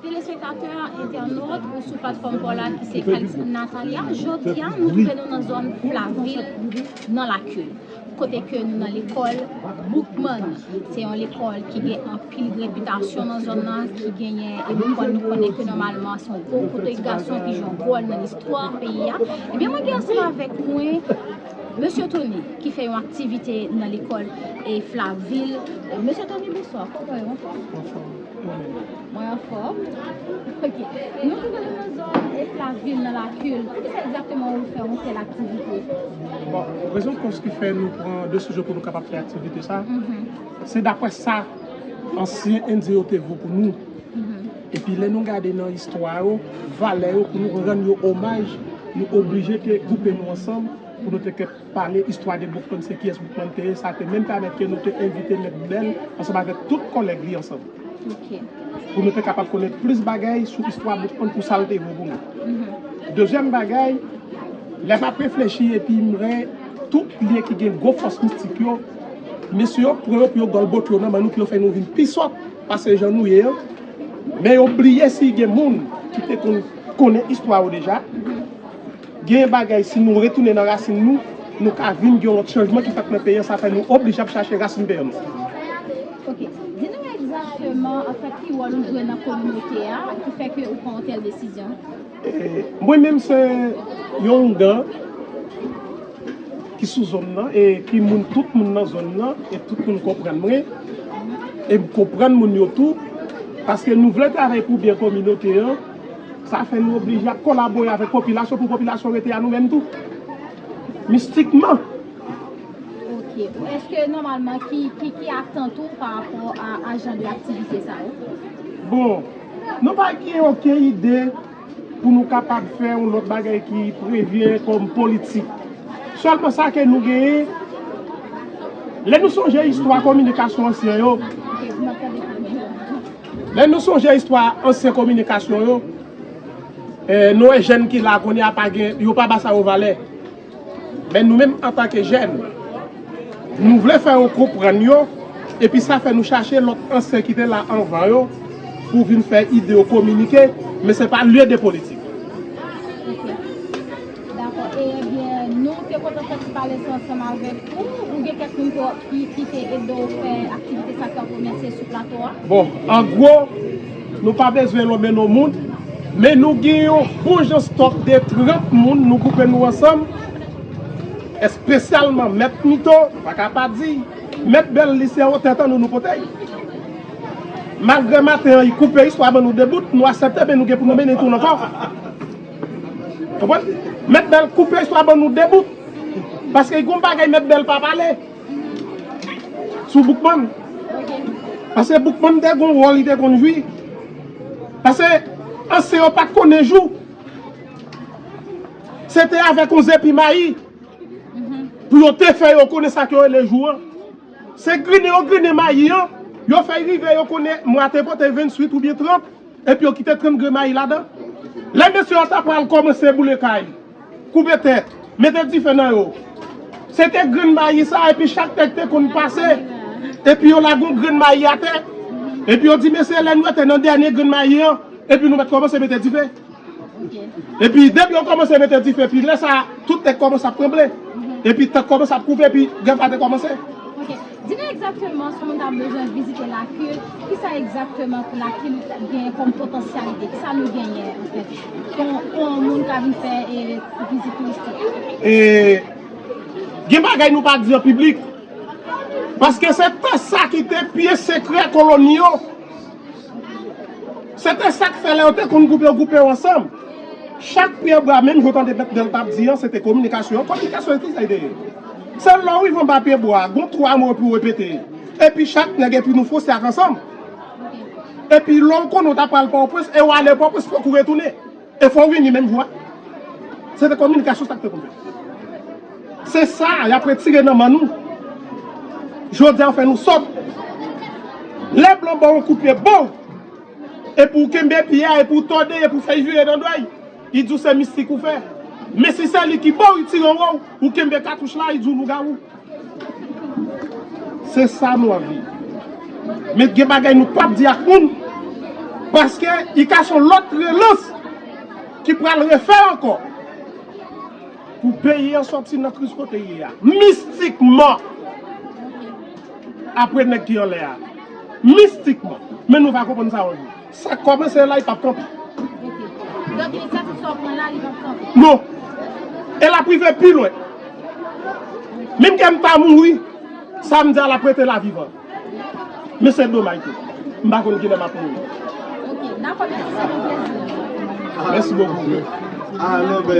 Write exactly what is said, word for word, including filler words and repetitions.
Telespektatè, entènot ou sou platfòm pa w la ki se Kalix Natalia, jodi a nou twouve nou nan zòn Flavil, nan Lakil, kote ke nou nan lekòl Boukman. Se yon lekòl ki gen anpil repitasyon nan zòn nan, ki genyen, e Boukman nou konnen ke nòmalman se yon gwo kote gason ki jwe yon wòl nan listwa peyi a. Ebyen, mwen gen ansanm avèk mwen Mesye Tony, ki fè yon aktivite nan lekòl e Flavil. Mesye Tony, bonswa. Kòman w ye? Anfòm? Mwen anfòm. Ok. Nou twouve nou nan zòn e Flavil, nan Lakil. Poukisa egzakteman ou fè yon tèl aktivite? Bon, rezon kòz ki fè nou pran desizyon pou nou kapab fè aktivite sa, se daprè sa ansyen Endyen yo te vo pou nou. Epi lè nou gade nan istwa yo, valè yo, pou nou rann yo omaj, nou oblije te gwoupe nou ansanm pou nou te kèt pale istwa de Boukman, se kiyès Boukman te ye. Sa te menm pèmèt ke nou te envite Mèt Bèl ansanm avèk tout kòlèg li ansanm. Ok. Pou nou te kapab konnen plis bagay sou istwa Boukman pou sa l te vo pou nou. Dezyèm bagay, lè m ap reflechi epi m wè tout lye ki gen gwo fòs mistik yo, mesye yo pran yo pou yo gòlbòt yo nan men nou pou yo fè nou vin pi sòt pase jan nou ye an. Men yo bliye si gen moun ki te konn konnen istwa yo deja. Gen bagay, si nou retounen nan rasin nou, nou ka vin gen yon lòt chanjman ki fèt nan peyi an, sa fè nou oblije ap chache rasin peyi an nou. Ok. Di nou egzakteman, anfèt, ki wòl ou jwe nan kominote a, ki fè ke ou pran yon tèl desizyon? E, mwen menm, se yon oungan ki sou zòn nan, e ki moun, tout moun nan zòn nan, e tout moun konprann mwen, e m konprann moun yo tou, paske nou vle travay pou byen kominote an, sa fè nou oblije ap kolabore avèk popilasyon pou popilasyon rete a nou menm tou. Mistikman. Ok. Ou, èske nòmalman, ki, ki, ki atant ou pa rapò a, a jan de aktivite sa yo? Bon, nou pa gen okenn ide pou nou kapab fè yon lòt bagay ki prevyen kòm politik. Sèlman sa ke nou genyen, lè nou sonje istwa kominikasyon ansyen yo, lè nou sonje istwa ansyen kominikasyon yo, eh, nou wè jèn ki la kounye a pa gen, yo pa ba sa yo valè. Men nou menm antanke jèn, nou vle fè yo konprann yo, epi sa fè nou chache lòt ansyen ki te la anvan yo pou vin fè ide yo kominike, men se pa lye de politik. Ok. Dakò. Ebyen, nou te kontan fè ti pale sa ansanm avèk ou. Ou gen kèk moun ki, ki, ki te ede w fè aktivite sa k ap kòmanse sou plato a? Bon, an gwo, nou pa bezwen lonmen non moun, men nou gen yon bon jan stòk de trant moun, nou gwoupe nou ansanm, espesyalman Mèt Mito, pa ka pa di, Mèt Bèl, li se wotè tann nou, nou pote l. Malgre maten an, li koupe istwa ban nou de bout, nou aksepte, men nou gen pou nou mennen tou ankò. Konprann? Mèt Bèl koupe istwa ban nou de bout. Paske gen yon bagay Mèt Bèl pa pale sou Boukman. Paske Boukman te gen yon wòl li te konn jwi. Paske ansyen yo pa t konnen jou. Se te avèk yon zepi mayi pou yo te fè yo konnen sa ke yo rele jou an. Se grennen yo grennen mayi an, yo fè rive yo konnen mwa te pote venntuit oubyen trant, epi yo kite trant grenn mayi ladan. Lè mesye yo ta pral kòmanse boule kay, koupe tèt, mete dife nan yo, se te grenn mayi sa, epi chak nèg te konn pase, epi yo lage yon grenn mayi atè, epi yo di, mesye, lè nou rete nan dènye grenn mayi an, epi nou mèt kòmanse mete dife. Epi depi yo kòmanse mete dife, epi lè sa a, tout tèt kòmanse ap tranble. Epi tèt kòmanse ap koupe, epi gè pa te kòmanse. Ok. Di nou egzakteman, si yon moun ta bezwen vizite Lakil, kisa egzakteman pou Lakil gen kòm potansyalite? Kisa nou genyen, anfèt, pou, pou yon moun ka vin fè, e, vizit touristik? E, gen bagay nou pa di an piblik. Paske se te sa ki te pye sekrè koloni yo. Se te sa k fè lè yo te konn gwoupe yo, gwoupe yo ansanm. Chak pye bwa, menm jan w tande Mèt Bèl t ap di an, se te kominikasyon. Kominikasyon, kisa l te ye? Se lè w rive anba pye bwa a, gon twa mo epi w repete. Epi chak nèg epi nou fose ak ansanm. Epi lè w konnen w ta pral Pòtoprens, e w ale Pòtoprens, fòk ou retounen. E fò w vini menm jou a. Se te kominikasyon sa k te konn fèt. Se sa y ap retire nan men nou. Jodi a, yo fè nou sòt. Lè blan ba w yon kout pye, bow! Epi w kenbe pye a, epi w tòde, epi w fè l vire nan dwèy. Li di w se mistik ou fè. Men si se li ki ba w, li tire w, ou kenbe katouch la, li di w lougawou. Se sa nou anvi. Men gen bagay nou p ap di ak moun. Paske li ka se yon lòt relans ki pral refè ankò pou peyi an sòti nan kriz kote l ye a. Mistikman, apre nèg ki anlè a. Mistikman. Men nou va konprann sa yon jou. Sa k kòmanse la, li p ap kanpe. Donk, inisyativ sa w pran la, li p ap kanpe. Non. E l ap rive pi lwen. Menm ke m ta mouri, sa m di a l ap rete la vivan. Men se domaj tou. M pa konn kilè m ap mouri. Ok, dakò, mèsi, se yon plezi. Mèsi bokou. Ah, non, ben,